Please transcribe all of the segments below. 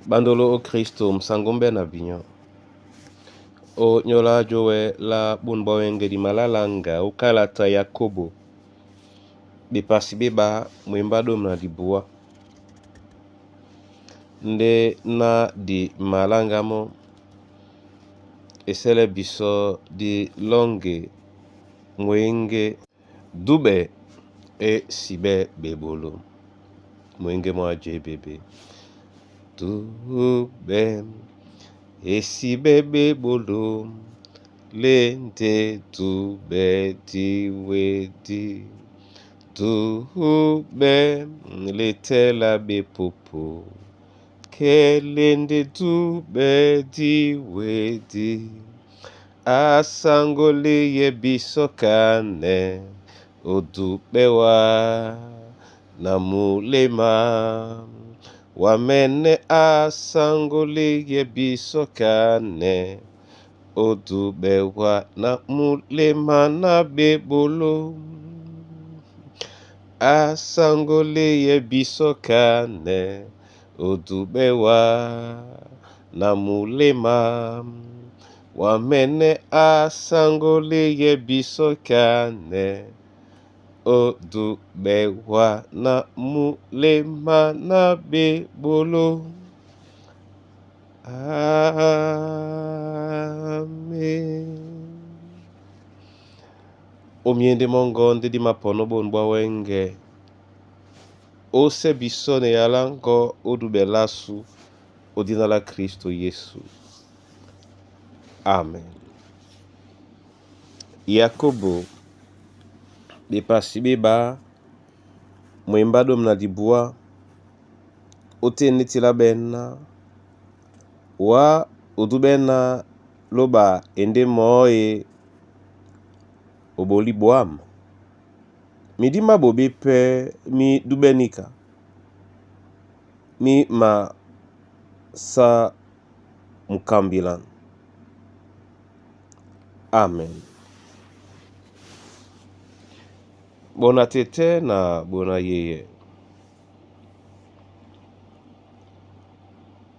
Bandolo o Kristo msango mbɛ na binyo. O nyola jowe la bonu bwa wenge dimalalanga o kalata ya Yakobo bepasi beba mwemba domi na dibuwa nde na di malanga mo esele biso di longe mwenge dube e sibe bebolo mwenge mwa jebebe dube esibe bebolo lende dube diwedi dube letela bepopo kelende dube diwedi asangoli ye biso kane odubewa na mulema wamene asangoli ye biso kane odubewa na mulema na bebolo asangoli ye biso kane odubewa na mulema wamene asangoli ye biso kane odubewa na mulema na bebolo. Amen. Omiende mongo nde di mapono bonu bwa wenge ose biso ne yalango odubelasu odina la Kristo Yesu. Amen. Yakobo bepasi beba mwemba domi na dibwa ote neti la bena wa odubena loba ende moye oboli bwama midima bobe pe mi dubenika mi ma sa mukambilana. Amen. Bona tete na bona yeye.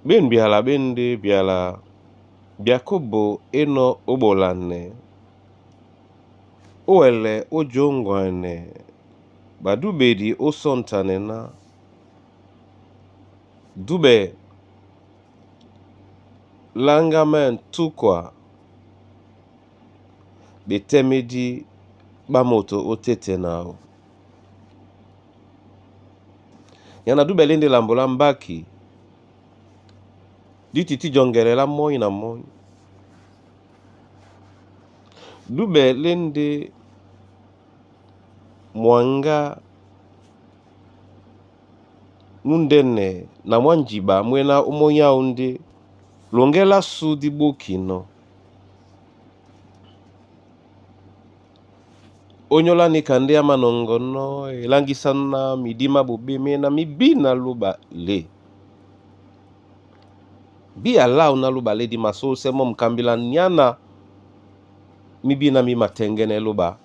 Ben biala bende biala Yakobo eno obolane owele ojongwane badubedi osontane na dube langamen tukwa betemedi bamoto otete nao. Yana dube lende lambola mbaki dititi jongelela moi na moi. Dube lende mwanga mundene na mwanjiba mwena umonya unde longela sudi bokino. Onyola ni kande ya manongono elangisana midima bobe na mibina loba le. Bi ala una loba le di maso semo mkambila nyana mibina mi matengene loba.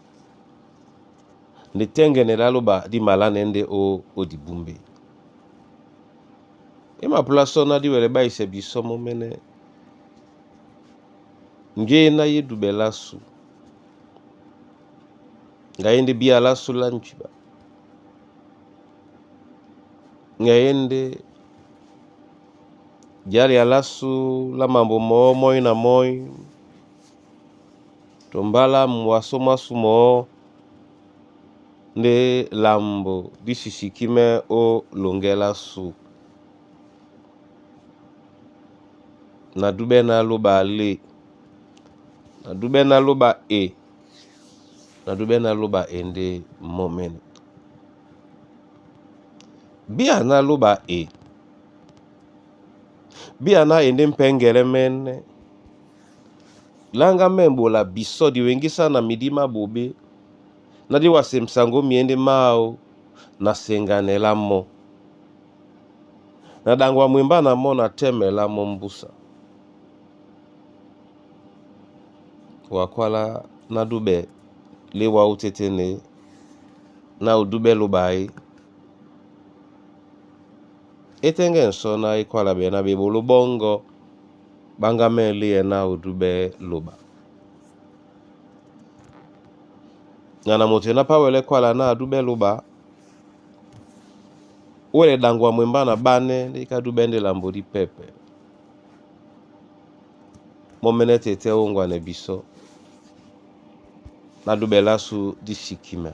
Netengene la loba di malane nde o odibumbe. E ma plaso na di wele ba ise biso mo mene. Nge na ye dubela su. Ngaende bia la su la nchiba. Ngaende jali alasu la mambo mo moi na moi. Tombala mwaso mwasu mo nde lambo disisikime o longela su. Na dube na loba le. Na dube na loba e. Na dube na loba ende momene. Bia na loba e. Bia na ende mpengele mene. Langa membola biso diwengisa na midima bobe. Na di wase msango miende mao na senganela mo. Na dangwa mwimba na mo na temela mo mbusa. Wakwala na dube lewa utetene na udube lobai. E tɛ́ŋgɛ́ nsɔ́ ná e kwála ɓɛ́ na ɓeɓoló ɓɔ́ŋgɔ̄ ɓá ŋgámɛ́ léɛ ná odúɓɛ́ loba. Na na moto ena pá wɛlɛ́ kwála ná adúɓɛ́ loba, ó wɛlɛ ɗaŋgwa mwembá na ɓánɛ́ ndé é kádúɓɛ́ ndé lambo dípɛ́pɛ. Mɔ́mɛ́nɛ́ tetɛ́ ó ŋgwanɛ bisɔ́ ná dúɓɛ lásu dí sikimɛ.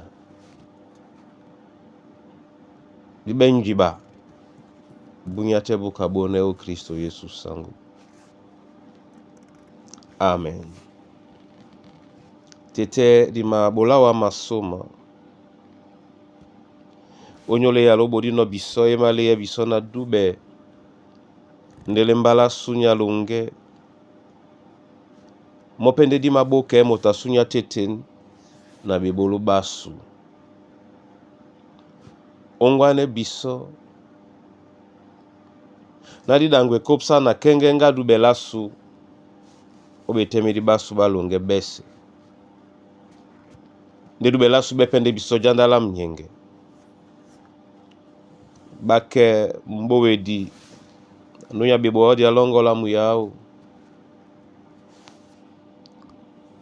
Dúɓɛ́ njiɓa búnyá tɛ́ búka ɓónɛ́ ó Kristo Yesu saŋgó. Amen. Tetɛ́ di maɓolá wá masóma. Ónyólá eyala ó ɓodínɔ̄ bisɔ́ é máléɛ bisɔ́ na dúɓɛ ndé lé mbálá súnyá loŋgɛ́. Mɔ́ pɛ́ ndé dí māɓókɛɛ́ moto a súnyá têtēn na ɓeɓoló ɓásū. Óŋgwanɛ́ bisɔ́ ná dí ɗaŋgwa ekópsá na kɛ́ŋgɛ́ ŋgá dúɓɛ lásu ó ɓetɛ́mɛ́dí ɓásū ɓá loŋgɛ́ ɓɛ́sɛ̄. Ndé dúɓɛ lásu ɓɛ́ pɛ́ ndé bisɔ́ jándá lá munyɛŋgɛ. Ɓá kɛ́ mbówedi na dúnyá ɓeɓoló á di á lɔ́ŋgɔ́ lá muya áō.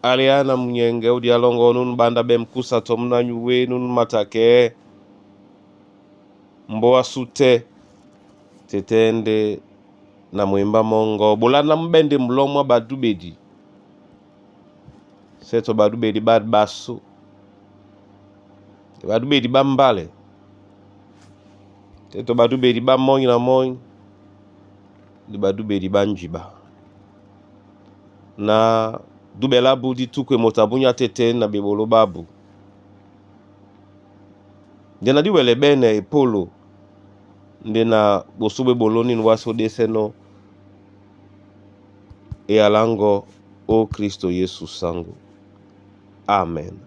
Aléá na munyɛŋgɛ ó di á lɔ́ŋgɔ́ nú ɓánda ɓɛ́ mkúsa tɔ mú ná nyuwé nú matakɛɛ́ mbɔ́ á sú tɛ́ tetɛ́ ndé na mwembá mɔ́ŋgɔ́ ɓola ná mú ɓɛ́ ndé mulɔ́ mwá ɓadúɓedi sɛ́ tɔ ɓadúɓedi ɓá ɓasó ɓadúɓedi ɓá mbálɛ tɛ́ tɔ ɓadúɓedi ɓá mɔ́ny na mɔ́ny nde ɓadúɓedi ɓá njiɓa. Na dúɓɛ lábu dí túkwe moto a búnyá têtēn na ɓeɓoló ɓábu. Nde na dí wɛlɛ ɓɛ́nɛ epólo nde na ɓosó ɓó eɓoló nîn wásē ó ɗésɛ́nɔ̄ eyala ŋgɔ́ ó Kristo Yesu saŋgó. Amen.